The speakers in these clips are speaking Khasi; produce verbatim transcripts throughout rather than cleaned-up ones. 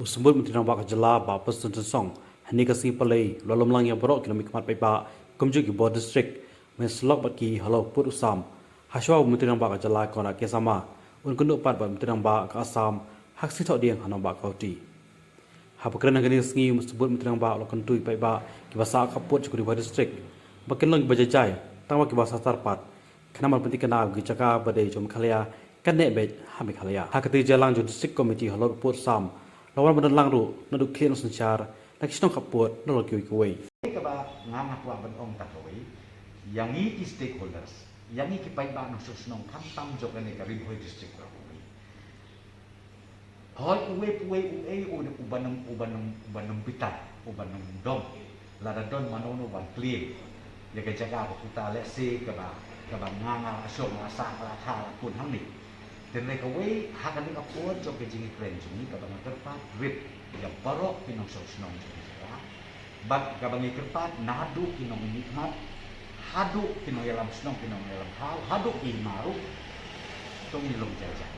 U Symbud Myntri Rangbah ka jylla Bah Prestone Tynsong hynne ka sngi Palei u la lum lang ïa baroh ki nongmihkhmat paidbah kumjuh ki bor district ban ïasyllok bad ki halor ka pud u sam. Hashwa u Myntri Rangbah ka jylla Conrad K Sangma un kynduh pat bad u Myntri Rangbah ka Assam ha ka sngi Thohdieng ha Nongbah County. Haba kren ha kane ka sngi u Symbud Myntri Rangbah u la kyntu ïa ki paidbah kiba sah ka pud jong ka Ri Bhoi District ba kin long kiba jai jai tang ba kiba sah tar pat. Khnang ban pynthikna ba ki jaka ba dei jong Meghalaya kan neh beit ha Meghalaya. Ha ka jingïalang jong District Committee halor ka pud sam la wan ban don lang ruh naduh ki khlieh nongsynshar na ki shnong khappud nalor kiwei kiwei. Kaba nga nga kwah ban ong tang kawei, ïa ngi ki stakeholders, ïa ngi ki paidbah nongshong shnong khamtam jong kane ka Ri Bhoi District baroh kawei. Hooid uwei pa uwei uei u u ban ym u ban ym u ban ym bitar u ban ym dom. Lada don mano mano ban claim ïa ka jaka ka puta lehse kaba kaba nga nga la shong la sah la kha la pun hangne. Hynrei kawei ha kane ka por jong ka jingïakren jong ngi kaba nga kyrpad rit ïa baroh ki nongshong shnong jong ka jaka. Bad kaba ngi kyrpad naduh ki nongmihkhmat haduh ki nongïalam shnong ki nongïalam thaw haduh ki hima ruh to ngin long jai jai.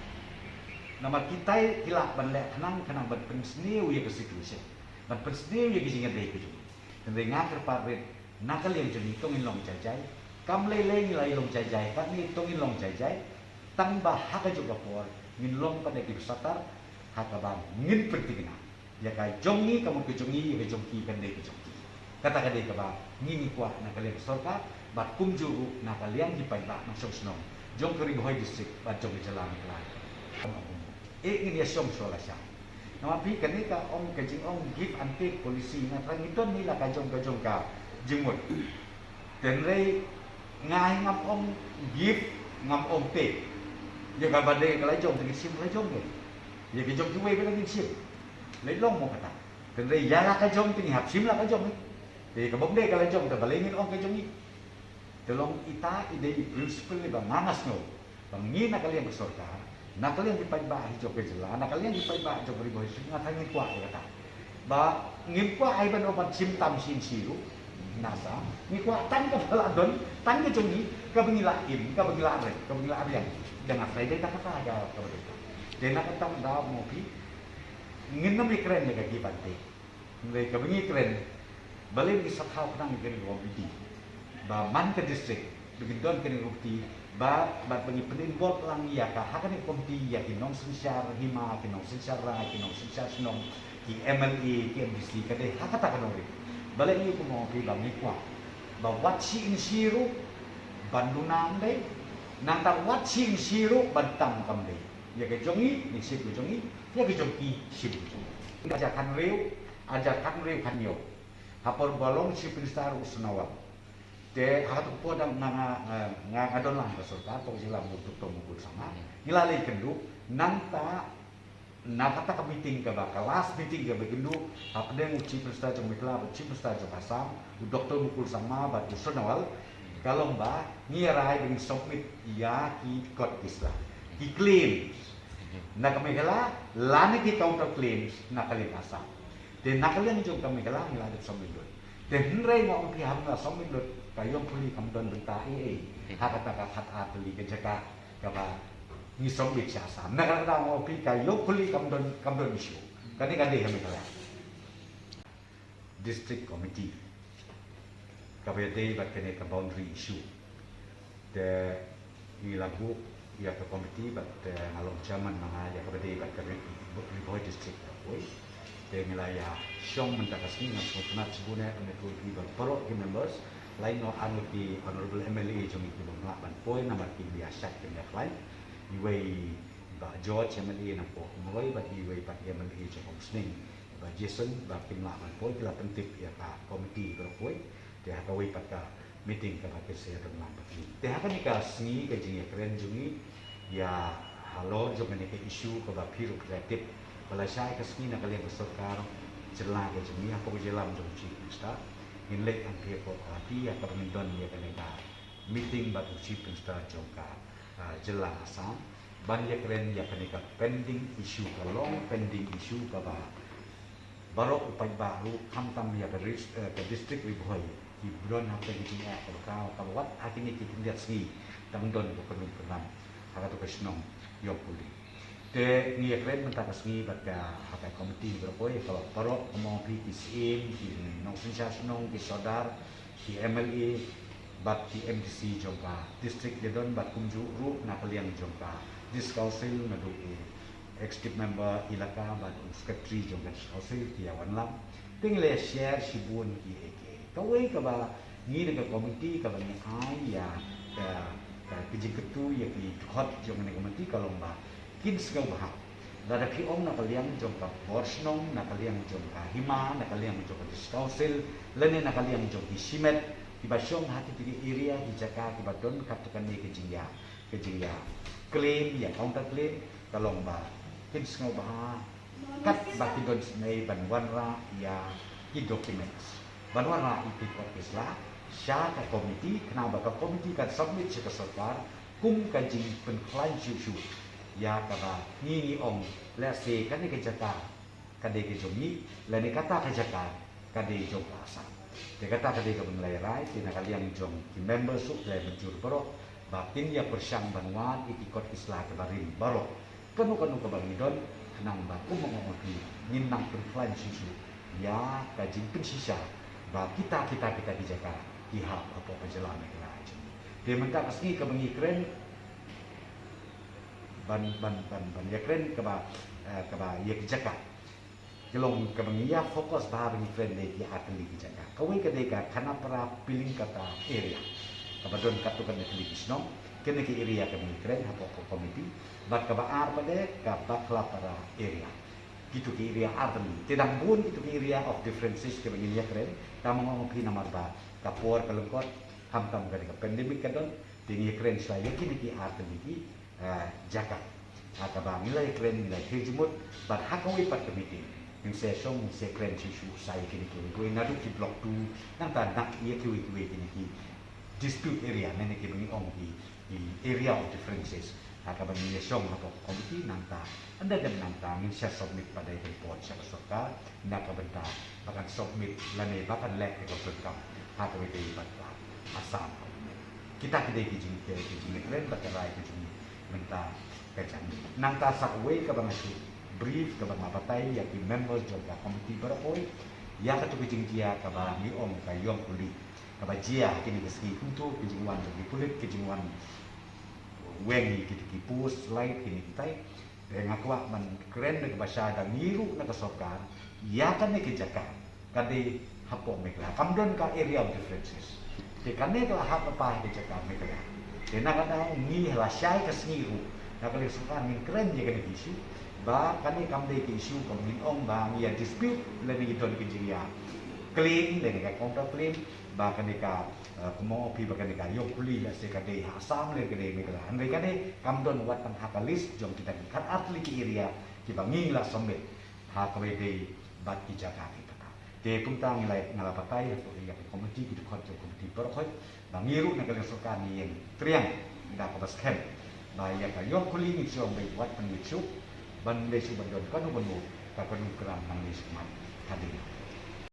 Namar kita ki lah ban leh khnang khnang ban pynsniew ïa ka situation, ban pynsniew ïa ka jingïadei ka jong ngi. Hynrei nga kyrpad rit na ka liang jong ngi to ngin long jai jai. Kam lei lei ngi la ïa long jai jai, katne to ngin long jai jai. Tang ba ha kajuh ka por ngin long pat da kiba sah tar ha kaba ngin pynthikna. Ïa ka jong ngi ka mut ka jong ngi, ïa ka jong ki kan dei ka jong ki. Kata ka dei kaba ngi ngi kwah na ka liang ka sorkar bad kumjuh ruh na ka liang ki paidbah nongshong shnong jong ka Ri Bhoi District bad jong ka jylla Meghalaya. Eh ngin ïa shong shuwa lashai. Namar phi kane ka ong ka jingong give and take policy, nga thrang ngi don hi la ka jong ka jong ka jingmut. Hynrei nga hi ngam ong give, ngam ong take. Ïa kaba dei ka la jong te ngin shim ka la jong te. Ïa ka jong kiwei ba la ngin shim. Leit long mo kata. Hynrei ïa la ka jong te ngi hap shim la ka jong. Te kaba ym dei ka la jong te balei ngin ong ka jong ngi. Te long ita i dei i principle ba nga nga sngew ba ngi na ka liang ka sorkar, na ka liang ki paidbah hi jong ka jylla, na ka liang ki paidbah jong ka Ri Bhoi District nga thrang ngin kwah ïa kata. Ba ngim kwah ai ban ong ban shim tam shin shi ruh. Nasa ngi kwah tang kaba la don, tang ka jong ngi kaba ngi la im, kaba ngi la rem, kaba ngi la riang. Da nga trai dei ta kata ka kaba dei ta. Dei na kata ka daw mo phi ngin ym ïakren ïa ka give and take. Hynrei kaba ngi kren balei ngi sa thaw khnang ïa kane ka komiti ba man ka district ba ngin don kane ka komiti ba bad ba ngi pyn-involve lang ïa ka ha kane ka komiti ïa ki nongsynshar hima, ki nongsynshar rai, ki nongsynshar shnong, ki M L A, ki M D C, ka dei ha kata ka nongrim. Balei ngi kum ong phi ba ngi kwah ba wat shi in shi ruh ban duna ym dei, nangta wat shi in shi ruh ban tam kam dei. Ïa ka jong ngi ngin shim ka jong ngi, ïa ka jong ki shim ka jong ki. Ka jaka khatriew, ka jaka khatriew khathynñiew. Ha por ba long Chief Minister u Sonowan. Te ha kato ka por dang nga nga nga nga don lang ka sorkar, pok jylla u Doctor Mukul Sangma. Ngi la leit kynduh, nangta na kata ka meeting kaba ka last meeting kaba kynduh hapdeng u Chief Minister jong Meghalaya bad Chief Minister jong Assam, u Doctor Mukul Sangma bad u Sonowan. Ka long ba ngi rai ba ngin submit ïa ki kot ki sla, ki claims na ka Meghalaya lane ki counter claims na ka liang Assam. Te na ka liang jong ka Meghalaya ngi la dep submit lut. Te hynrei nga ong phi haba ngi la submit lut ka ïong puli kam don bynta ei ei ha kata ka khatar tylli ka jaka kaba ngi submit sha Assam. Na kata ka daw nga ong phi ka ïong puli kam don, kam don issue. Kane ka dei ha Meghalaya. District Committee kaba ïadei bad kane ka boundary issue. Te ngi la buh ïa ka committee bad, eh, nga long chairman ma nga ïa kaba dei bad ka Ri, Ri Bhoi District Ri. Te ngi la ïa shong mynta ka sngi, nga sngewtynnat shibun eh, nga kyrpad ïa baroh ki members, lai noh arngut ki honorable M L A jong ngi kiba ym lah ban poi namar ki ïa shait ki ïa khlaiñ. Iwei Bah George M L A na Umroi bad iwei pat M L A jong Umsning, Bah Jason, ba kim lah ban poi, ki la pyntip ïa ka committee baroh kawei. Te ha kawei pat ka meeting kaba kin sa ïadon lang bad ngi. Te ha kane ka sngi ka jingïakren jong ngi ïa halor jong kane ka issue kaba phi ruh phi la tip ba lashai ka sngi na ka liang ka sorkar jylla ka jong ngi hapoh ka jingïalam jong u Chief Minister ngin leit hangtei hapoh Guwahati ïa kaba ngin don ïa kane ka meeting bad u Chief Minister jong ka, ah, jylla Assam ban ïakren ïa kane ka pending issue, ka long pending issue kaba baroh u paidbah ruh khamtam ïa ka ris-, eh, ka district Ri Bhoi ki ba don hapdeng ka jingeh kaba khraw kaba wat ha kine ki khyndiat sngi tang don ka kynrum kynram ha kato ka shnong Ïongpuli. Te ngi ïakren mynta ka sngi bad ka ha ka komiti baroh kawei, ka baroh, kumno, phi ki syiem, ki nongsynshar shnong, ki sordar, ki M L A bad ki M D C jong ka district ïa don, bad kumjuh ruh na ka liang jong ka district council, naduh i executive member elaka bad u secretary jong ka district council ki ïa wan lang. Te ngi la share shibun ki ei ki ei. Kawei kaba ngi na ka komiti kaba ngi ai ïa ka, ka, ka jingkyntu ïa ki dkhot jong ka komiti ka long ba kin sngewbha, lada phi ong na ka liang jong ka bor shnong, na ka liang jong ka hima, na ka liang jong ka district council, lane na ka liang jong ki shimet kiba shong ha kito ki area, ki jaka kiba don katto katne ka jingïa, ka jingïa claim, ïa counter claim, ka long ba kin sngewbha katba ki don sngewbha ban wanrah ïa ki documents, ban wanrah ïa ki kot ki sla sha ka komiti, khnang ba ka komiti kan submit sha ka sorkar kum ka jingpynkhlaiñ shuh shuh ïa kaba ngi ngi ong, let's say, kane ka jaka ka dei ka jong ngi, lane kata ka jaka ka dei jong ka Assam. Te kata ka dei kaba ngi la rai, te na ka liang jong ki member suk, ki la mynjur baroh ba kin ïa pyrshang ban wad ïa ki kot ki sla kiba rim baroh, kano kano kaba ngi don, khnang ba, kumba nga ong ïa phi, ngin nang pynkhlaiñ shuh shuh ïa ka jingpynshisha ba kita, kita, kita ki jaka ki hap hapoh ka jylla Meghalaya jong ngi. Te mynta ka sngi kaba ngi kren ban, ban, ban, ban ïakren kaba, eh, kaba ïa ki jaka, ka long kaba ngi ïa focus bha ba ngi kren dei ki artylli ki jaka. Kawei ka dei ka Khanapara Pilingkata area kaba don katto katne tylli ki shnong. Kine ki area kaba ngi kren hapoh ka komiti. Bad kaba ar pat dei ka Bakhlapara area. Kito ki area artylli. Te dang bun kito ki area of differences kaba ngin ïakren. Tang ma nga ong ïa phi namar ba ka por ka lyngkot, khamtam ka dei ka pandemic ka don. Te ngi ïakren shuwa ïa kine ki artylli ki, eh, jaka. Ha kaba ngi la ïakren, ngi la ïakren jingmut, bad ha kawei pat ka meeting ngin sa shong, ngin sa kren shuh shuh sa ïa kine kiwei kiwei, naduh ki block two, nangta na ïa kiwei kiwei kine ki dispute area, ne ne kiba ngi ong ki, ki area of differences. Ha kaba ngi ïa shong hapoh ka komiti, nangta ynda dep nangta ngin sa submit pat ïa ka report sha ka sorkar na ka bynta ba kan submit lane ba kan leh ïa ka pyndonkam ha kaba ïadei bad ka Assam. Kita ki dei ki jing, ki jingïakren bad ka rai ka jong ngi mynta ka jong ngi. Nangta sa kawei kaba nga shu brief, kaba nga batai ïa ki members jong ka komiti baroh kawei ïa kato ka jingjia kaba ngi ong ka ïong kuli, kaba jia ha kine ki sngi, kumto ki jingwan jong ki pulit, ki jingwan weng ïa kito ki post light, kine kitai. Te nga kwah ban kren da kaba shai, da ngi ruh na ka sorkar, ïa kane ka jaka ka dei hapoh Meghalaya, kam don ka area of differences. Te kane ka la hap lypa ha ka jaka Meghalaya. Te na ka daw ngi, ha lashai ka sngi ruh na ka liang sorkar ngin kren ïa kane ka issue, ba kane kam dei ka issue kaba ngin ong ba ngi ïa dispute lane ngi don ka jingïa claim lane ka counter claim, ba kane ka, eh, kumno ong phi, ba kane ka ïong kuli, let's say, ka dei ha Assam lane ka dei Meghalaya. Hynrei kane kam don wat tang ha ka list jong kita ki khat ar tylli ki area kiba ngi la submit ha kaba ïadei bad ki jaka ki kata. Te kumta ngi la, nga la batai ïa ka komiti, ki dkhot jong ka komiti baroh kawei, ba ngi ruh na ka liang sorkar ngi ïeng triang da kaba skhem ba ïa ka ïong kuli ngi shu ong ba wat tang ngi shu, ban leit shu ban don kano kano ka kanu kram ban leit shu mat hadien.